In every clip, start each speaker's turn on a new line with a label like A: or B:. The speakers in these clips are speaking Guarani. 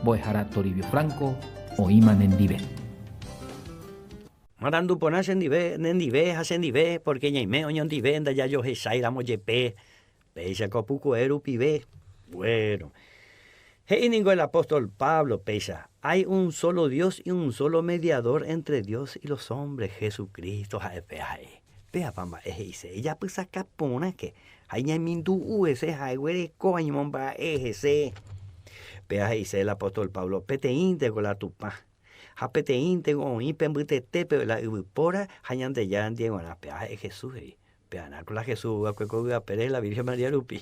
A: Mbo'ehára Toribio Franco oĩma nendive.
B: Marandu porã chendive, nendive ha chendive, porque ñaime oñondive ndajajohecháiramo jepe, péicha ko pukue rupive. Bueno, he'i ningo el apóstol Pablo péicha, Hay un solo Dios y un solo mediador entre Dios y los hombres, Jesucristo ha'e péa ha'e. Péapa mba'e he'ise, ejapysaka porãke ha iñamindu'u hese ha eguereko añemomba'e hese. Péa he'ise el apóstol Pablo, peteĩnteko la Tupã, ha peteĩnteko oĩ pe mbytetépe la yvypóra ha Ñandejára ndie g̃uarã. Péa ha'e Jesús he'i. Pearã ko la Jesús ou va'ekue ko yvy apére la Virgen María rupi.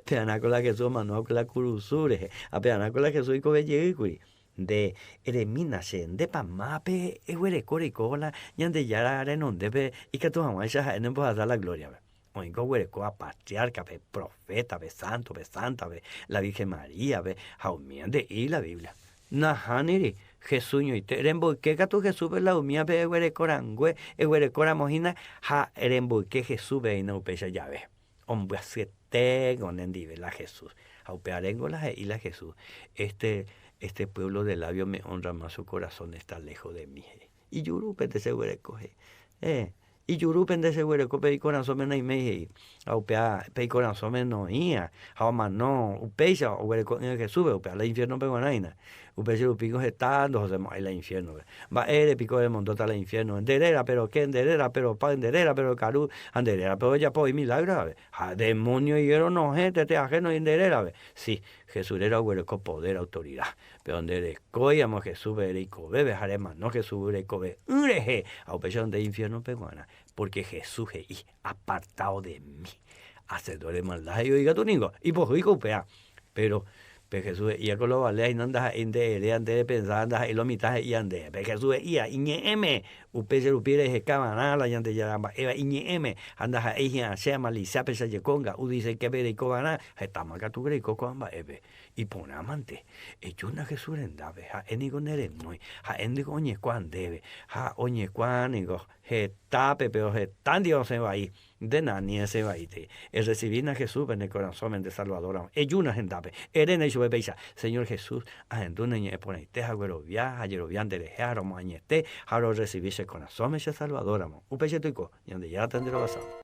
B: Pearã ko la Jesús omano va'ekue la kurusu rehe. Ha pearã ko la Jesús oikove jey kuri. Nde eremína che, ndépa mávape eguereko reikóva la Ñandejára renondépe ikatu hag̃uáicha ha'e nembohasa la glóriape? Oĩko oguerekóva patriárkape, profétape, sántope, sántape, la Virgen Maríape, ha umíva nde'íri la Biblia. Nahániri, Jesús ñoite. Remboyke katu Jesúspe la umívape eguereko rangue, eguereko ramo hína ha remboyke Jesúspe hína upéicha jave. Ombyasyetéko nendive la Jesús. Ha upévarengo la he'i la Jesús, Este, este pueblo de labio me honra más su corazón está lejos de mí, he'i. Ijurúpente cheguereko, he'i. Eh, Ijurúpe nde cheguereko pe ikorasõme naiméi, he'i. Ha upéva pe ikorasõme noĩva, ha omano upéicha oguereko'ỹva Jesúspe, upéva la infiérnope g̃uarã hína. Upéicha rupíngo heta ndohosemo'ãi la infiérnope. Mba'ére piko remondóta la infiérnope? Nde rérape roke, nde rérape ropáy, nde rérape rokaru, ha nde rérape ojapo oĩ milágro jave. Ha demónio igueronohẽ tete ahéno nde rérape. Si, Jesús réra oguereko podér, autorida. Péro nde rekóiramo Jesúspe reikovépe ha remano Jesúsgui reikove'ỹ rehe, ha upéicha nde infiérnope g̃uarã, pórke Jesús he'i, Apartado de mí, hacedor de maldad he'i oĩ katu ningo, ipohýiko upéva. Péro pe Jesús he'íva ko lo valea hína ndaha'éi nde eréva, nde repensáva, ndaha'éi lo mitã he'íva ndéve. Pe Jesús he'íva iñe'ẽme, upéicha rupi reheka va'erã la Ñandejára mba'éva iñe'ẽme, ha ndaha'éi hi'ã che amalisiápe che jeko nga'u dice-képe reiko va'erã, hetáma katu reiko ko'ã mba'épe. Iporã mante, ejúna Jesús rendápe, ha'e niko ne renói, ha'e niko oñekuaa ndéve, ha oñekuaa niko hetápe, péro heta ndive osẽ vai, nde nani esẽ vaítei. Errecibína Jesúspe ne korasõme nde Salvador ramo, ejúna hendápe, eréna ichupe péicha, Señor Jesús, ahendu ne ñe'ẽ porãite ha aguerovia ha ajerovia nde rehe ha romoañete ha rorrecibi che korasõme che Salvador ramo. Upéicha toiko, Ñandejára tanderovasa.